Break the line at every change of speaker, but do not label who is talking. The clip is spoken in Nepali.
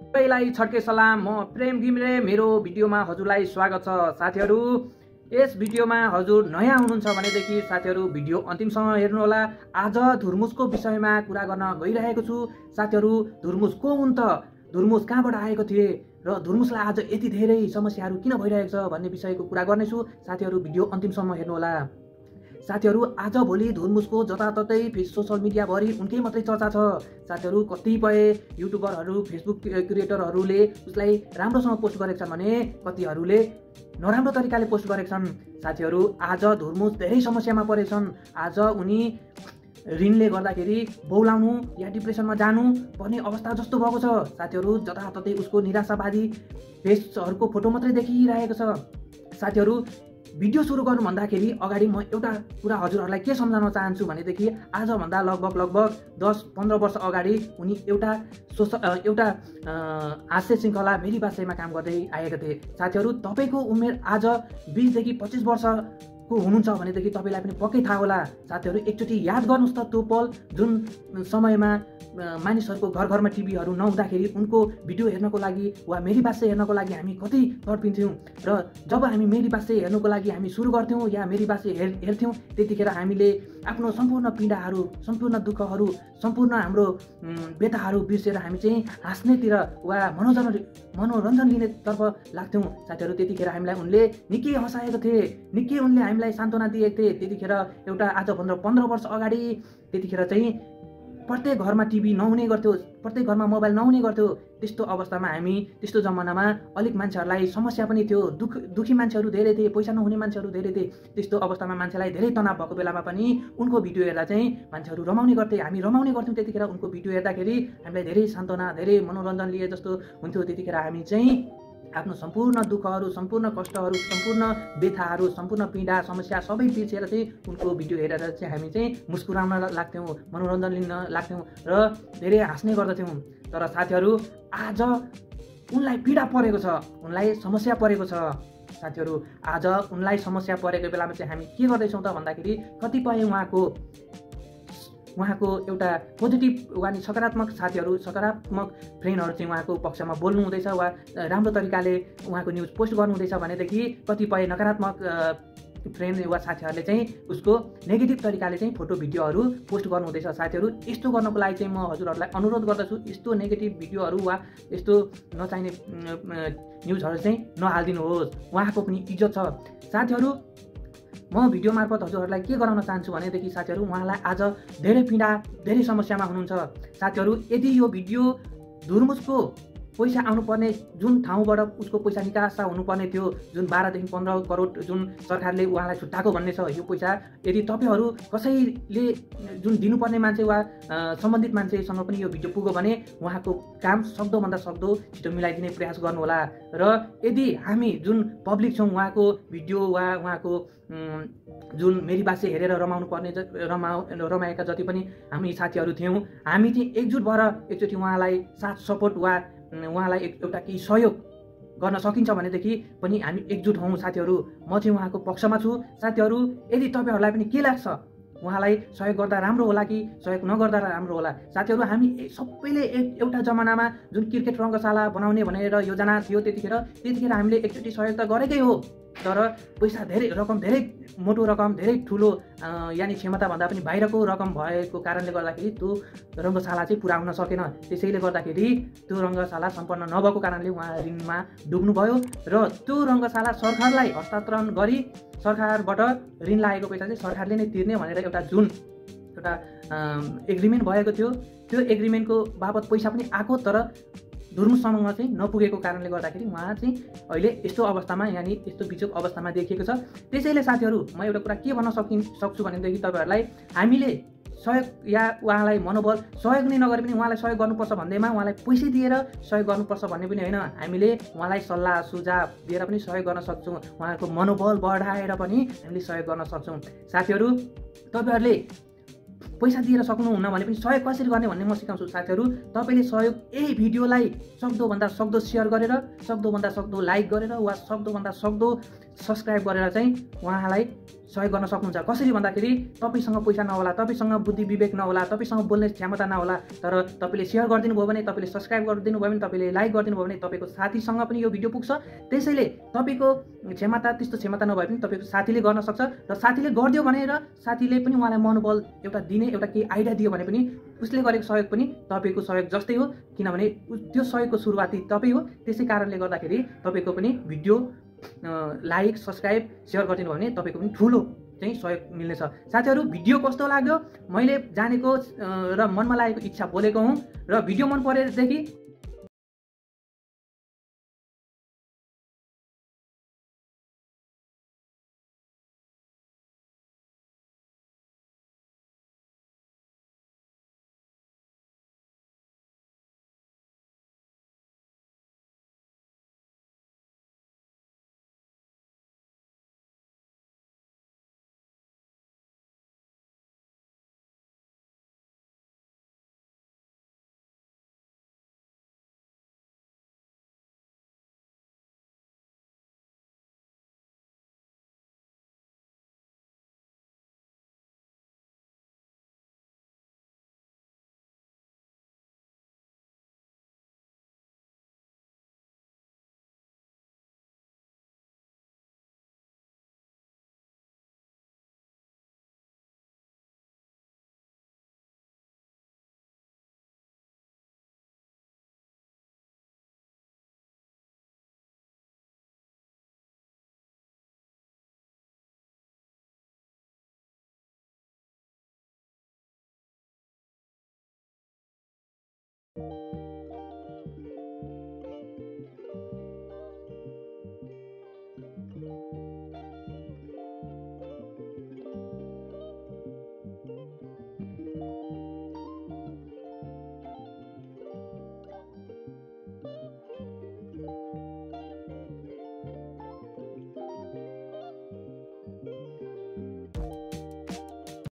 सबैलाई छड्के सलाम। म प्रेम घिमिरे। मेरो भिडियोमा हजुरलाई स्वागत छ। साथीहरू, यस भिडियोमा हजुर नयाँ हुनुहुन्छ भनेदेखि साथीहरू भिडियो अन्तिमसम्म हेर्नुहोला। आज धुर्मुसको विषयमा कुरा गर्न गइरहेको छु। साथीहरू, धुर्मुस को हुन् त? धुर्मुस कहाँबाट आएको थिए र धुर्मुसलाई आज यति धेरै समस्याहरू किन भइरहेको छ भन्ने विषयको कुरा गर्नेछु। साथीहरू, भिडियो अन्तिमसम्म हेर्नुहोला। साथीहरू, आज भोलि धुर्मुसको जताततै सोसल मिडियाभरि उनकै मात्रै चर्चा छ। साथीहरू, कतिपय युट्युबरहरू, फेसबुक क्रिएटरहरूले उसलाई राम्रोसँग पोस्ट गरेका छन् भने कतिहरूले नराम्रो तरिकाले पोस्ट गरेका छन्। साथीहरू, आज धुर्मुस धेरै समस्यामा परेछन्। आज उनी ऋणले गर्दाखेरि बौलाउनु या डिप्रेसनमा जानु पर्ने अवस्था जस्तो भएको छ। साथीहरू, जताततै उसको निराशावादी फेसहरूको फोटो मात्रै देखिरहेको छ। साथीहरू, भिडियो सुरु गर्नु भन्दाखेरि अगाडि म एउटा कुरा हजुरहरूलाई के सम्झाउन चाहन्छु भनेदेखि आजभन्दा लगभग 10-15 वर्ष अगाडि उनी एउटा हास्य श्रृङ्खला मेरी बासेमा काम गर्दै आएका थिए। साथीहरू, तपाईँको उमेर आज 20 देखि 25 वर्षको हुनुहुन्छ भनेदेखि तपाईँलाई पनि पक्कै थाहा होला। साथीहरू, एकचोटि याद गर्नुहोस् त त्यो पल जुन समयमा मानिसहरूको घरमा टिभीहरू नहुँदाखेरि उनको भिडियो हेर्नको लागि वा मेरी बासे हेर्नको लागि हामी कति तडपिन्थ्यौँ। र जब हामी मेरी बासे हेर्नको लागि हामी सुरु गर्थ्यौँ या मेरी बासे हेर्थ्यौँ, त्यतिखेर हामीले आफ्नो सम्पूर्ण पीडाहरू, सम्पूर्ण दुःखहरू, सम्पूर्ण हाम्रो व्यथाहरू बिर्सेर हामी चाहिँ हाँस्नेतिर वा मनोरञ्जन लिनेतर्फ लाग्थ्यौँ। साथीहरू, त्यतिखेर हामीलाई उनले निकै हँसाएको थिए, निकै उनले हामीलाई सान्त्वना दिएको थिए। त्यतिखेर एउटा आजभन्दा 15 वर्ष अगाडि त्यतिखेर चाहिँ प्रत्येक घरमा टिभी नहुने गर्थ्यो, प्रत्येक घरमा मोबाइल नहुने गर्थ्यो। त्यस्तो अवस्थामा त्यस्तो जमानामा अलिक मान्छेहरूलाई समस्या पनि थियो, दुखी मान्छेहरू धेरै थिए, पैसा नहुने मान्छेहरू धेरै थिए। त्यस्तो अवस्थामा मान्छेलाई धेरै तनाव भएको बेलामा पनि उनको भिडियो हेर्दा चाहिँ मान्छेहरू रमाउने गर्थे, हामी रमाउने गर्थ्यौँ। त्यतिखेर उनको भिडियो हेर्दाखेरि हामीलाई धेरै सान्त्वना, धेरै मनोरञ्जन लिए जस्तो हुन्थ्यो। त्यतिखेर हामी चाहिँ आफ्नो सम्पूर्ण दुःखहरू, सम्पूर्ण कष्टहरू, सम्पूर्ण व्यथाहरू, सम्पूर्ण पीडा समस्या सबै बिर्सेर चाहिँ उनको भिडियो हेरेर चाहिँ हामी चाहिँ मुस्कुराउन लाग्थ्यौँ, मनोरञ्जन लिन लाग्थ्यौँ र धेरै हाँस्ने गर्दथ्यौँ। तर साथीहरू, आज उनलाई पीडा परेको छ, उनलाई समस्या परेको छ। साथीहरू, आज उनलाई समस्या परेको बेलामा चाहिँ हामी के गर्दैछौँ त भन्दाखेरि कतिपय उहाँको एउटा पोजिटिभ वा सकारात्मक साथीहरू, सकारात्मक फ्रेन्डहरू चाहिँ उहाँको पक्षमा बोल्नु हुँदैछ वा राम्रो तरिकाले उहाँको न्युज पोस्ट गर्नुहुँदैछ भनेदेखि कतिपय नकारात्मक फ्रेन्ड वा साथीहरूले चाहिँ उसको नेगेटिभ तरिकाले चाहिँ फोटो भिडियोहरू पोस्ट गर्नुहुँदैछ। साथीहरू, यस्तो गर्नको लागि चाहिँ म हजुरहरूलाई अनुरोध गर्दछु, यस्तो नेगेटिभ भिडियोहरू वा यस्तो नचाहिने न्युजहरू चाहिँ नहालिदिनुहोस्, उहाँको पनि इज्जत छ। साथीहरू, म भिडियो मार्फत हजुरहरूलाई के गराउन चाहन्छु भनेदेखि साथीहरू, उहाँलाई आज धेरै पीडा, धेरै समस्यामा हुनुहुन्छ। साथीहरू, यदि यो भिडियो धुर्मुसको पैसा आउनुपर्ने जुन ठाउँबाट उसको पैसा निकासा हुनुपर्ने थियो, जुन 12 देखि 15 करोड जुन सरकारले उहाँलाई छुट्टाएको भन्ने छ, यो पैसा यदि तपाईँहरू कसैले जुन दिनुपर्ने मान्छे वा सम्बन्धित मान्छेसँग पनि यो भिडियो पुग्यो भने उहाँको काम सक्दोभन्दा सक्दो छिटो मिलाइदिने प्रयास गर्नुहोला। र यदि हामी जुन पब्लिक छौँ, उहाँको भिडियो वा उहाँको जुन मेरी बासे हेरेर रमाएका जति पनि हामी साथीहरू थियौँ, हामी चाहिँ एकजुट भएर एकचोटि उहाँलाई साथ सपोर्ट वा उहाँलाई एउटा केही सहयोग गर्न सकिन्छ भनेदेखि पनि हामी एकजुट हौँ। साथीहरू, म चाहिँ उहाँको पक्षमा छु। साथीहरू, यदि तपाईँहरूलाई पनि के लाग्छ, उहाँलाई सहयोग गर्दा राम्रो होला कि सहयोग नगर्दा राम्रो होला? साथीहरू, हामी सबैले एउटा जमानामा जुन क्रिकेट रङ्गशाला बनाउने भनेर योजना थियो, त्यतिखेर हामीले एकचोटि सहयोग त गरेकै हो। तर पैसा धेरै मोटो रकम, धेरै ठुलो यानि क्षमताभन्दा पनि बाहिरको रकम भएको कारणले गर्दाखेरि त्यो रङ्गशाला चाहिँ पुरा हुन सकेन। त्यसैले गर्दाखेरि त्यो रङ्गशाला सम्पन्न नभएको कारणले उहाँ ऋणमा डुब्नुभयो र त्यो रङ्गशाला सरकारलाई हस्तान्तरण गरी सरकारबाट ऋण लागेको पैसा चाहिँ सरकारले नै तिर्ने भनेर एउटा एग्रिमेन्ट भएको थियो। त्यो एग्रिमेन्टको बाबत पैसा पनि आएको, तर धुर्मुससँग चाहिँ नपुगेको कारणले गर्दाखेरि उहाँ चाहिँ अहिले यस्तो अवस्थामा, यानि यस्तो बिजोग अवस्थामा देखिएको छ। त्यसैले साथीहरू, म एउटा कुरा के भन्न सक्छु भनेदेखि तपाईँहरूलाई हामीले सहयोग या उहाँलाई मनोबल सहयोग नै नगरे पनि उहाँलाई सहयोग गर्नुपर्छ भन्दैमा उहाँलाई पैसा दिएर सहयोग गर्नुपर्छ भन्ने पनि होइन। हामीले उहाँलाई सल्लाह सुझाव दिएर पनि सहयोग गर्न सक्छौँ, उहाँको मनोबल बढाएर पनि हामीले सहयोग गर्न सक्छौँ। साथीहरू, तपाईँहरूले पैसा दिएर सक्नुहुन्न भने पनि सहयोग कसरी गर्ने भन्ने म सिकाउँछु साथीहरू। तपाईँले सहयोग यही भिडियोलाई सक्दोभन्दा सक्दो सेयर गरेर, सक्दोभन्दा सक्दो लाइक गरेर वा सक्दोभन्दा सक्दो सब्सक्राइब गरेर चाहिँ उहाँलाई सहयोग गर्न सक्नुहुन्छ। कसरी भन्दाखेरि तपाईँसँग पैसा नहोला, तपाईँसँग बुद्धि विवेक नहोला, तपाईँसँग बोल्ने क्षमता नहोला, तर तपाईँले सेयर गरिदिनु भयो भने, तपाईँले सब्सक्राइब गरिदिनु भयो भने, तपाईँले लाइक गरिदिनु भयो भने तपाईँको साथीसँग पनि यो भिडियो पुग्छ। त्यसैले तपाईँको क्षमता त्यस्तो क्षमता नभए पनि तपाईँको साथीले गर्न सक्छ र साथीले गरिदियो भने र साथीले पनि उहाँलाई मनोबल एउटा दिने, एउटा केही आइडिया दियो भने पनि उसले गरेको सहयोग पनि तपाईँको सहयोग जस्तै हो, किनभने त्यो सहयोगको सुरुवाती तपाईँ हो। त्यसै कारणले गर्दाखेरि तपाईँको पनि भिडियो लाइक सब्सक्राइब सेयर गरिदिनु भने तपाईँको पनि ठुलो चाहिँ सहयोग मिल्नेछ। साथीहरू भिडियो कस्तो लाग्यो मैले जानेको र मनमा लागेको इच्छा बोलेको हुँ र भिडियो मन परेदेखि